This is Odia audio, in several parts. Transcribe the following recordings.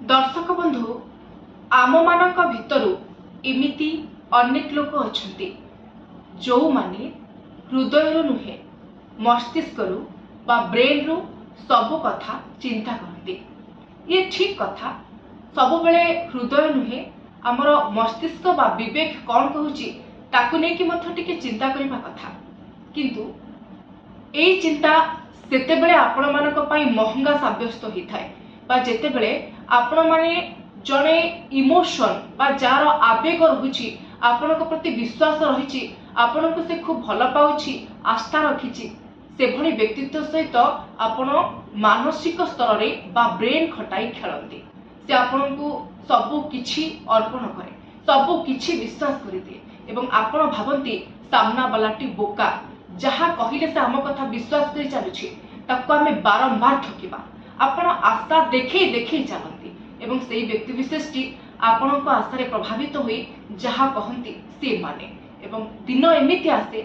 ଦର୍ଶକ ବନ୍ଧୁ, ଆମମାନଙ୍କ ଭିତରୁ ଏମିତି ଅନେକ ଲୋକ ଅଛନ୍ତି ଯେଉଁମାନେ ହୃଦୟରୁ ନୁହେଁ, ମସ୍ତିଷ୍କରୁ ବା ବ୍ରେନ୍ରୁ ସବୁ କଥା ଚିନ୍ତା କରନ୍ତି। ଇଏ ଠିକ୍ କଥା। ସବୁବେଳେ ହୃଦୟ ନୁହେଁ, ଆମର ମସ୍ତିଷ୍କ ବା ବିବେକ କ'ଣ କହୁଛି ତାକୁ ନେଇକି ମଧ୍ୟ ଟିକେ ଚିନ୍ତା କରିବା କଥା। କିନ୍ତୁ ଏଇ ଚିନ୍ତା ସେତେବେଳେ ଆପଣମାନଙ୍କ ପାଇଁ ମହଙ୍ଗା ସାବ୍ୟସ୍ତ ହୋଇଥାଏ ବା ଯେତେବେଳେ ଆପଣମାନେ ଜଣେ ଇମୋସନ୍ ବା ଯାହାର ଆବେଗ ରହୁଛି, ଆପଣଙ୍କ ପ୍ରତି ବିଶ୍ୱାସ ରହିଛି, ଆପଣଙ୍କୁ ସେ ଖୁବ୍ ଭଲ ପାଉଛି, ଆସ୍ଥା ରଖିଛି, ସେଭଳି ବ୍ୟକ୍ତିତ୍ୱ ସହିତ ଆପଣ ମାନସିକ ସ୍ତରରେ ବା ବ୍ରେନ୍ ଖଟାଇ ଖେଳନ୍ତି। ସେ ଆପଣଙ୍କୁ ସବୁ କିଛି ଅର୍ପଣ କରେ, ସବୁ କିଛି ବିଶ୍ୱାସ କରିଦିଏ ଏବଂ ଆପଣ ଭାବନ୍ତି ସାମ୍ନା ବାଲାଟି ବୋକା, ଯାହା କହିଲେ ସେ ଆମ କଥା ବିଶ୍ୱାସ କରି ଚାଲୁଛି, ତାକୁ ଆମେ ବାରମ୍ବାର ଠକିବା। ଆପଣ ଆଶା ଦେଖେଇ ଦେଖେଇ ଚାଲନ୍ତି ଏବଂ ସେଇ ବ୍ୟକ୍ତି ବିଶେଷଟି ଆପଣଙ୍କ ଆଶାରେ ପ୍ରଭାବିତ ହୋଇ ଯାହା କହନ୍ତି ସେ ମାନେ। ଏବଂ ଦିନ ଏମିତି ଆସେ,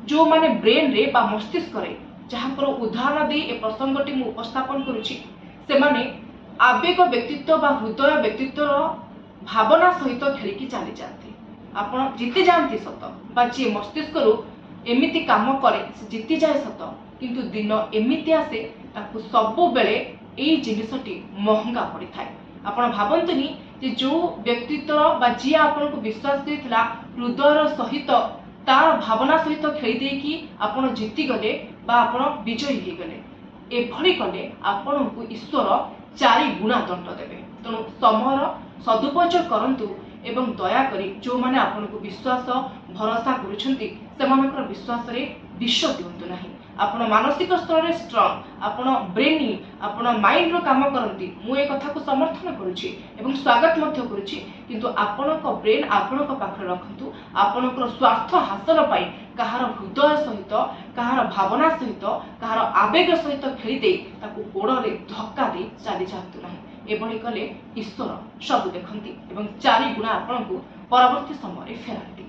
ଯେଉଁମାନେ ବ୍ରେନ୍ରେ ବା ମସ୍ତିଷ୍କରେ, ଯାହାଙ୍କର ଉଦାହରଣ ଦେଇ ଏ ପ୍ରସଙ୍ଗଟି ମୁଁ ଉପସ୍ଥାପନ କରୁଛି, ସେମାନେ ଆବେଗ ବ୍ୟକ୍ତିତ୍ୱ ବା ହୃଦୟ ବ୍ୟକ୍ତିତ୍ୱର ଭାବନା ସହିତ ଖେଳିକି ଚାଲିଯାଆନ୍ତି। ଆପଣ ଜିତି ଯାଆନ୍ତି ସତ, ବା ଯିଏ ମସ୍ତିଷ୍କରୁ ଏମିତି କାମ କରେ ସେ ଜିତିଯାଏ ସତ, କିନ୍ତୁ ଦିନ ଏମିତି ଆସେ ତାକୁ ସବୁବେଳେ ଏଇ ଜିନିଷଟି ମହଙ୍ଗା ପଡ଼ିଥାଏ। ଆପଣ ଭାବନ୍ତୁନି ଯେ ଯେଉଁ ବ୍ୟକ୍ତିତ୍ୱର ବା ଯିଏ ଆପଣଙ୍କୁ ବିଶ୍ୱାସ କରିଥିଲା ହୃଦୟର ସହିତ, ତାର ଭାବନା ସହିତ ଖେଳି ଦେଇକି ଆପଣ ଜିତିଗଲେ ବା ଆପଣ ବିଜୟୀ ହେଇଗଲେ। ଏଭଳି କଲେ ଆପଣଙ୍କୁ ଈଶ୍ୱର ଚାରି ଗୁଣା ଦଣ୍ଡ ଦେବେ। ତେଣୁ ସମୟର ସଦୁପଯୋଗ କରନ୍ତୁ ଏବଂ ଦୟାକରି ଯେଉଁମାନେ ଆପଣଙ୍କୁ ବିଶ୍ୱାସ ଭରସା କରୁଛନ୍ତି, ସେମାନଙ୍କର ବିଶ୍ୱାସରେ ବିଷ ଦିଅନ୍ତୁ ନାହିଁ। ଆପଣ ମାନସିକ ସ୍ତରରେ ଷ୍ଟ୍ରଙ୍ଗ, ଆପଣ ବ୍ରେନି, ଆପଣ ମାଇଣ୍ଡରୁ କାମ କରନ୍ତି, ମୁଁ ଏ କଥାକୁ ସମର୍ଥନ କରୁଛି ଏବଂ ସ୍ୱାଗତ ମଧ୍ୟ କରୁଛି। କିନ୍ତୁ ଆପଣଙ୍କ ବ୍ରେନ୍ ଆପଣଙ୍କ ପାଖରେ ରଖନ୍ତୁ। ଆପଣଙ୍କର ସ୍ୱାର୍ଥ ହାସଲ ପାଇଁ କାହାର ହୃଦୟ ସହିତ, କାହାର ଭାବନା ସହିତ, କାହାର ଆବେଗ ସହିତ ଖେଳିଦେଇ ତାକୁ ଗୋଡ଼ରେ ଧକ୍କା ଦେଇ ଚାଲିଯାଆନ୍ତୁ ନାହିଁ। ଏଭଳି କଲେ ଈଶ୍ୱର ସବୁ ଦେଖନ୍ତି ଏବଂ ଚାରି ଗୁଣା ଆପଣଙ୍କୁ ପରବର୍ତ୍ତୀ ସମୟରେ ଫେରାନ୍ତି।